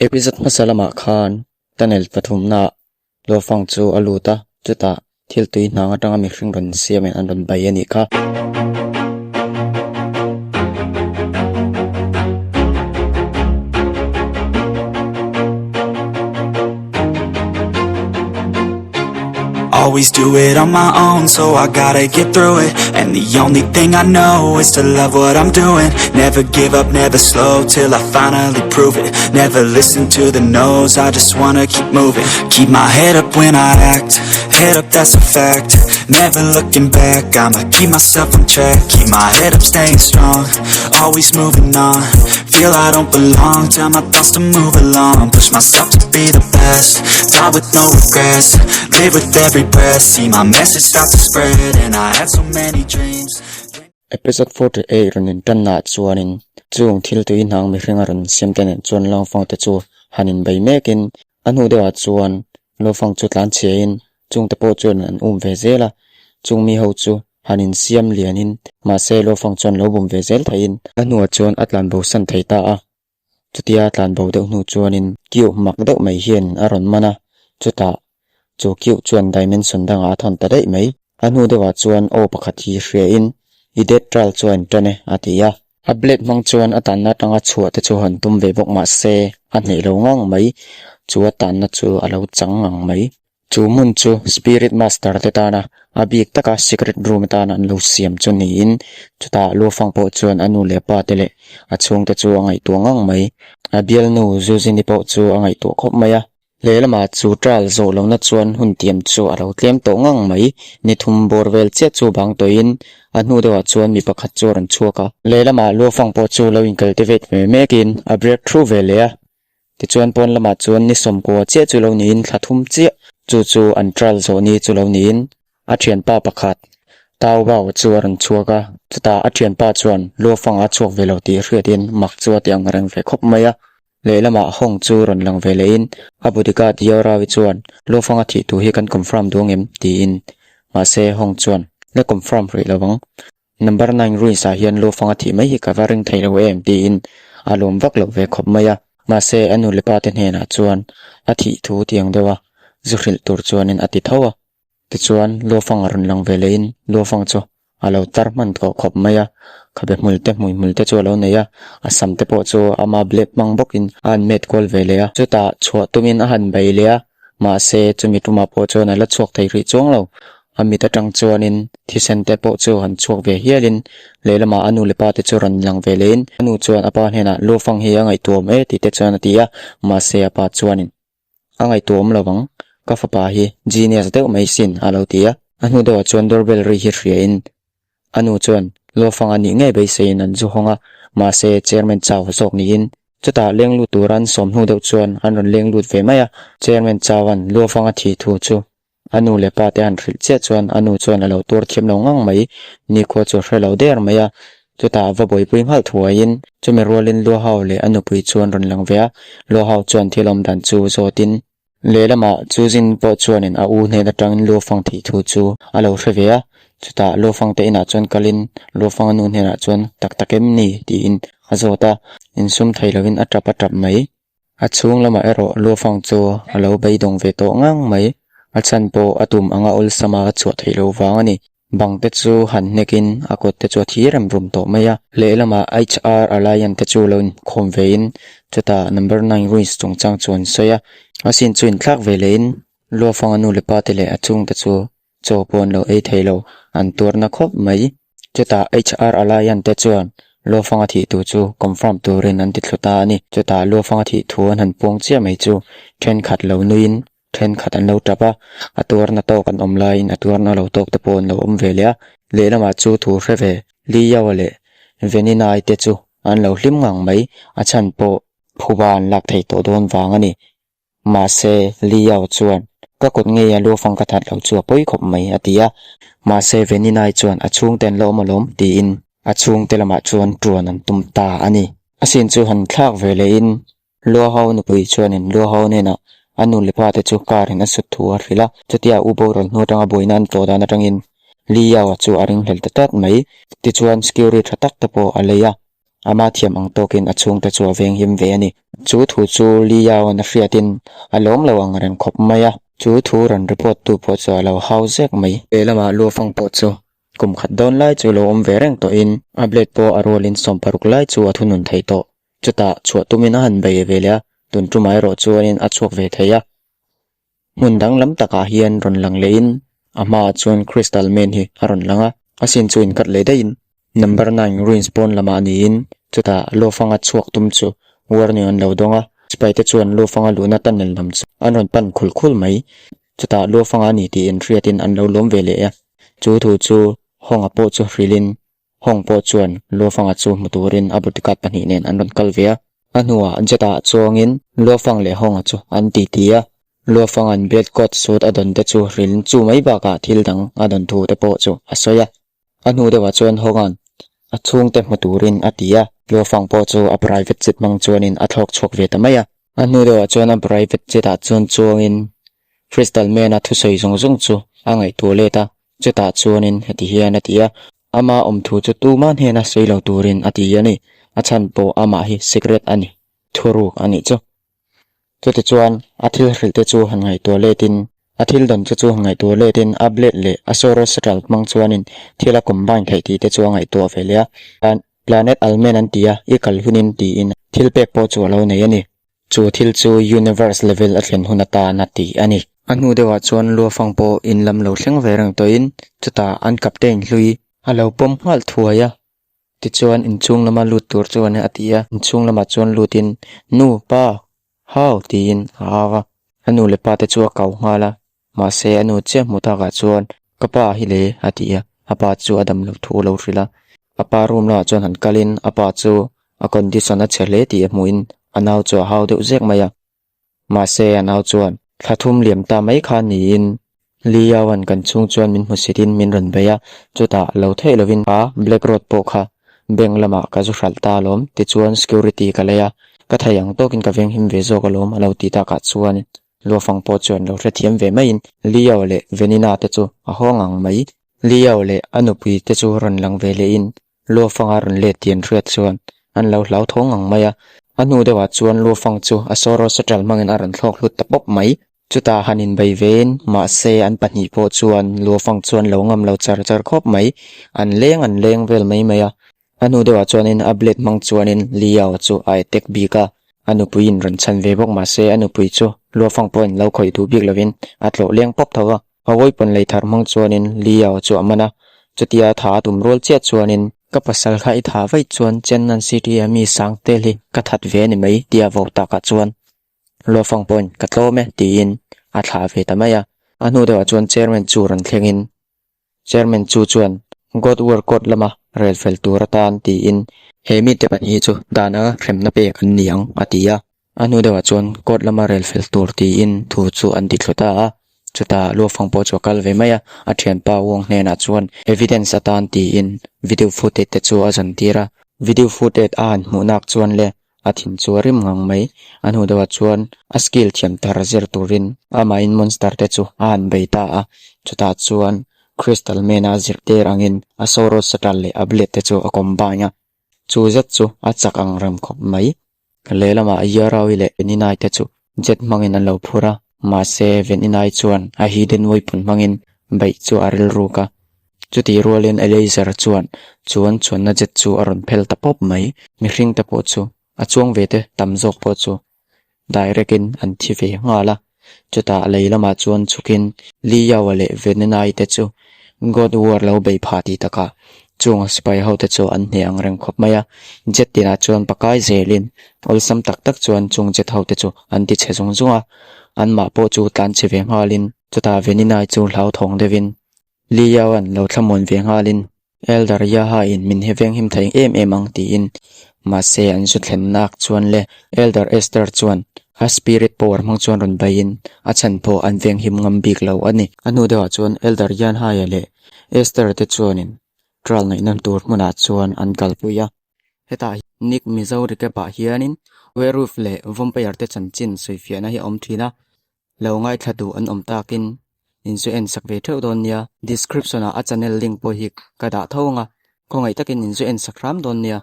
Episode hmasa lamah khan tunnel pathumnaah Luofang chu a lut a, chutah thil tui hnang atanga mihring rawn siamin an rawn bei a nih kha. Always do it on my own, so I gotta get through it. And the only thing I know is to love what I'm doing. Never give up, never slow, till I finally prove it. Never listen to the no's, I just wanna keep moving. Keep my head up when I act, head up, that's a fact. Never looking back, I'ma keep myself on track. Keep my head up, staying strong, always moving on. Feel I don't belong, tell my thoughts to move along. Push myself to be the best, die with no regrets. Live with every breath, see my message start to spread. And I had so many dreams. Episode 48 rawn intannaah chuanin chung thil tui hnang mihringa rawn siam te nen chuan Langfang te chu han inbei mekin a hnu deuhah chuan Lofang chu tlan chhiain chungte pawh chuan an um ve zel a, chung mi ho chu han insiam lianin mahse Lofang chuan lo bum ve zel theiin a hnuah chuan a tlan bosan thei ta a. Chutia tlan bo deuh hnu chuanin kiu mak deuh mai hian a rawn man a, chutah chu kiu chuan dimension dangah a thawn ta daih mai. A hnu deuhah chuan aw pakhat hi hriain I death trial chuan tan e a ti a. A blade hmang chuan a tanna atanga chhuah te chu han tum ve bawk mah se a hneh lo ngang mai, chu a tanna chu a lo chang ngang mai. Chu hmun chu Spirit Master te tana a bik taka secret room atana an lo siam chu niin chutah Luofang pawh chuan a nu leh pa te leh a chhungte chu a ngaihtuah ngang mai. A bialnu Zuzini pawh chu a ngaihtuah khawp mai a. Lehlamah chu trial zawh lohna chuan hun tiam chu a lo tlem tawh ngang mai. Ni thum bawr vel chiah chu bang tawhin a hnu deuhah chuan mi pakhat chu a rawn chhuak a. Lehlamah Luofang pawh chu lo incultivate ve mekin a break through ve leh a. Tichuan pawn lamah chuan ni sawmkua chiah chu lo niin thla thum chiah chu chu an trial zawh ni chu lo niin a thianpa pakhat Tao Bao chu a rawn chhuak a, chutah a thianpa chuan Luofang a chhuak ve lo tih hriatin mak chu a ti ang reng ve khawp mai a. Lehlamah Hong chu rawn lang ve lehin a bodyguard Yao Rawi chuan Luofang a thih tur hi kan confirm duh ang em? tiin mahse Hong chuan la confirm rih lo ang. Number nine ruins ah hian Lufanga thih mai hi ka va ring thei lo em tiin a lawm vak loh ve khawp mai a. Mahse a nu leh pa te hnenah chuan a thih thu tiang deuh a zu hrilh tur chuanin a ti tho a. Tichuan Lufanga rawn lang ve lehin Lufang chu a lo tar hman tawh khawp mai a, khabe hmul te hmui hmul te chu a lo nei a, a sam te pawh chu ama blade hmang bawkin a han met kual ve leh a. Chutah chhuah tumin a han bei leh a, Mahse, chumi tumah pawh chuan a la chhuak thei rih chuang lo. A mit atang chuanin thisen te pawh chu han chhuak ve hialin lehlamah a nu leh pa te chu rawn lang ve lehin a nu chuan a pa hnenah Lufang hi a ngaihtuahawm e tih te chuan a ti a, mahse a pa chuanin a ngaihtuahawm lo ang, ka fapa hi genius deuh mai sin a lo ti a. A hnu deuhah chuan doorbell ri hi hriain A nu chuan Luofang a nih ngei beiseiin an zu hawng a, mahse Chairman Chau zawk niin chutah leng lut tura an sawm hnu deuh chuan an rawn leng lut ve mai a. Chairman Chauan Luofang a thih thu chu a nu leh pa te han hrilh chiah chuan a nu chuan a lo tuar thiam lo ngang mai, nikhua chu a hre lo der mai a. Chutah va buaipui nghalh thuaiin chumi rualin Luahau leh a nupui chu an rawn lang ve a, Luahau chuan thil awm dan chu zawtin Lehlamah chu zin pawh chuanin a u hnen atangin Luofang thih thu chu a lo hre ve a, chutah Luofang te inah chuan kalin Luofanga nu hnenah chuan tak tak em ni tiin a zawt a, insum thei lovin a tap a tap mai. A chhung lamah erawh Luofang chu a lo beidawng ve tawh ngang mai, a chhan pawh a tum anga awlsama a chhuah theih loh vang a ni. Bang te chu han hnekin a kut te chu a thi rem rum tawh mai a. Lehlamah HR Alliance te chu lo inkhawm vein chutah number nine ruins chungchang chu an sawi a. A sin chu inthlak ve lehin Luafanga nu leh pa te leh a chhungte chu chaw pawh an lo ei thei lo, an tuarna khawp mai. Chutah HR Alliance te chuan Luafanga thih tur chu confirm turin an ti thlu ta a ni. Chutah Luafanga thih thu an han puang chiah mai chu thenkhat lo nuiin Thenkhat an lo tap a, a tuarna tawk an awm laiin a tuarna lo tawk te pawh an lo awm ve leh a. Lehlamah chu thu hre ve Li Yao leh Veninai te chu an lo hlim ngang mai, a chhan pawh phuba an lak thei tawh dawn vang a ni. Mahse, Li Yao chuan, Ka kut ngei a Luofang ka that lo chu a pawi khawp mai, a ti a. Mahse, Veninai chuan a chhungte an la awm alawm, tiin a chhungte lamah chuan tuan an tum ta a ni. A sin chu han thlak ve lehin Luaho nupui chuanin Luaho hnenah a nu leh pa te chu car in a sut thu a hrilh a, chutia u boral hnu atanga buaina an tlawh dan atangin Li Yao-a chu a ringhlel ta tlat mai. Tichuan security tha tak te pawh a lei a. Ama thiam ang tawkin a chhungte chu a venghim ve a ni. Chu thu chu Li Yao-a'n a hriatin a lawm lo ang reng khawp mai a. Chu thu rawn report tu pawh chu a lo hau zek mai. Lehlamah Luofang pawh chu kum khat dawn lai chu lo awm ve reng tawhin a blade pawh a rualin 60 lai chu a thunun thei tawh. Chutah chhuah tumin a han bei ve leh a, tun tumah erawh chuanin a chhuak ve thei a. Hmun danglam takah hian rawn lang lehin a hmaah chuan Crystal Man hi a rawn lang a, a sin chu inkat leh daihin Number nine Ruins pawn lamah niin chutah Lofanga chhuak tum chu warning an lo dawng a, sipai te chuan Lofanga luhna tunnel lam chu an rawn pan khul khul mai, chutah Lofanga a ni tih inhriatin an lo lawm ve leh a, chu thu chu Hawnga pawh chu hrilhin Hong pawh chuan Luofanga chu hmu turin a bodyguard pahnih nen an rawn kal ve a. A hnuah jet-ah chuangin Luofang leh Honga chu an titi a. Luofanga'n Blade Coat suit a dawn te chu hrilhin chu mai bakah thil dang a dawn thu te pawh chu a sawi a. A hnu deuhah chuan Honga'n a chhungte hmu turin a ti a. Luofang pawh chu a private jet hmang chuanin a thlawk chhuak ve ta mai a. A hnu deuhah chuan a private jet-ah chuan chuangin Crystal Man-a thusawi zawng zawng chu a ngaihtuah let a. Chutah chuanin heti hian a ti a, Ama awm thu chu tuma hnena sawi lo turin a ti a ni. A chhan pawh amah hi secret a ni, thuruk a nih chu. Chutichuan a thil hrilh te chu han ngaihtuah letin, a thil dawn chu chu han ngaihtuah letin a blade leh a Soros ral hmang chuanin thil a combine theih tih te chu a ngaihtuah ve leh a. Planet Almen an ti a, i kal hunin tiin thil pek pawh chu a lo nei a ni. Chu thil chu universe level a thlen hun atan a ti a ni. A hnu deuhah chuan Luafang pawh in lam lo thleng ve reng tawhin chutah an captain hlui a lo pawm nghal thuai a. Tichuan inchhung lama lut tur chuan a ti a, inchhung lamah chuan lutin Nu, pa, hau tiin a au a. A nu leh pa te chu a kau nghal a, Mahse a nu chiah hmu takah chuan ka pa hi le a ti a, a pa chu a dam loh thu a lo hrilh a. A pa room lamah chuan han kalin a pa chu a condition a chhe hle tih a hmuhin a nau chu a hau deuh zek mai a. Mahse a nau chuan thla thum liam ta mai kha niin Li Yao-a'n kan chhung chuan min hmusitin min rawn bei a, chutah lo theih lovin a Black Road pawh kha bank lamah ka zu hralh ta alawm tichuan security ka lei a, ka thei ang tawkin ka venghim ve zawk alawm a lo ti takah chuan Luafang pawh chuan lo hrethiam ve maiin Leo leh Venina te chu a haw ngang mai. Leo leh a nupui te chu rawn lang ve lehin Luafanga rawn let tih an hriat chuan an lo hlauthawng ngang mai a. A hnu deuhah chuan Luafang chu a Soro Satral hmangin a rawn thlawk hlut ta pawp mai. Chutah han inbei vein mahse an pahnih pawh chuan Luafang chuan lo ngam lo char char khawp mai. An leng an leng vel mai mai a. A hnu deuhah chuanin a blade hmang chuanin Liao chu a attack bik a, a nupuiin rawn chhan ve bawk mahse a nupui chu Luofang pawhin lo khawih duh bik lovin a tlawh leng pawp tho a. A weapon lei thar hmang chuanin Liao chu a man a, chutia tha a tum rual chiah chuanin, Ka pasal kha i thah vaih chuan Chennai City a mi sang tel hi ka that ve a ni mai tia vo takah chuan Luofang pawhin ka tlawm e tiin a thlah ve ta mai a. A hnu deuhah chuan Chairman chu rawn thlengin Chairman chu chuan God War Court lama rel fel tur atan tiin he mite pahnih chu dan anga hremna pek an ni ang a ti a. A hnu deuhah chuan court lama rel fel tur tiin thu chu an ti thlu ta a. Chutah Luafang pawh chu a kal ve mai a, a thianpa Wong hnenah chuan evidence atan tiin video footage te chu a zawn tir a. Video footage a han hmuh nak chuan le a thin chu a rim ngang mai. A hnu deuhah chuan a skill thiam thar zir turin amahin monster te chu a han bei ta a, chutah chuan Crystal Man a zirtir angin a Soros Satal leh a blade te chu a combine a, chu zet chu a chak ang rem khawp mai. Lehlamah Yarawi leh Veninai te chu jet hmangin an lo phur a, mahse Veninai chuan a hidden weapon hmangin beih chu a rilruk a. Chutih rualin Eleazer chuan chuan chuanna jet chu a rawn phel ta pawp mai. Mihring te pawh chu a chuang ve te tam zawk pawh chu direct in an thi ve nghal a. Chutah lei lamah chuan chhukin Li Yao-a leh Venenai te chu God War lo bei phah tih takah chung sipai ho te chu an hneh ang reng khawp mai a. Jet tinah chuan pakai zelin awlsam tak tak chuan chung jet ho te chu an ti chhe zung zung a. Anmah pawh chu tlan chhe ve nghalin chutah Veninai chu hlauthawng deuhin Li Yao-a'n lo thlamuan ve nghalin Elder Yaha-in min he venghim thei em em ang tiin mahse an zu thlen nak chuan le Elder Esther chuan a spirit power hmang chuan rawn baiin a chhan pawh an venghim ngam bik lo a ni. A hnu deuhah chuan Elder Yanhai-a leh Esther te chuanin trial ngaihna tur hmunah chuan an kalpui a. Hetah Nick Mizo recap ah hianin werewolf leh vampire te chanchin sawifiahna hi a awm thin a. Lo ngaithla duh an awm takin in zu en sak ve theuh dawn nia. Description ah a channel link pawh hi ka dah tho ang a, khawngaih takin in zu en sak hram dawn nia.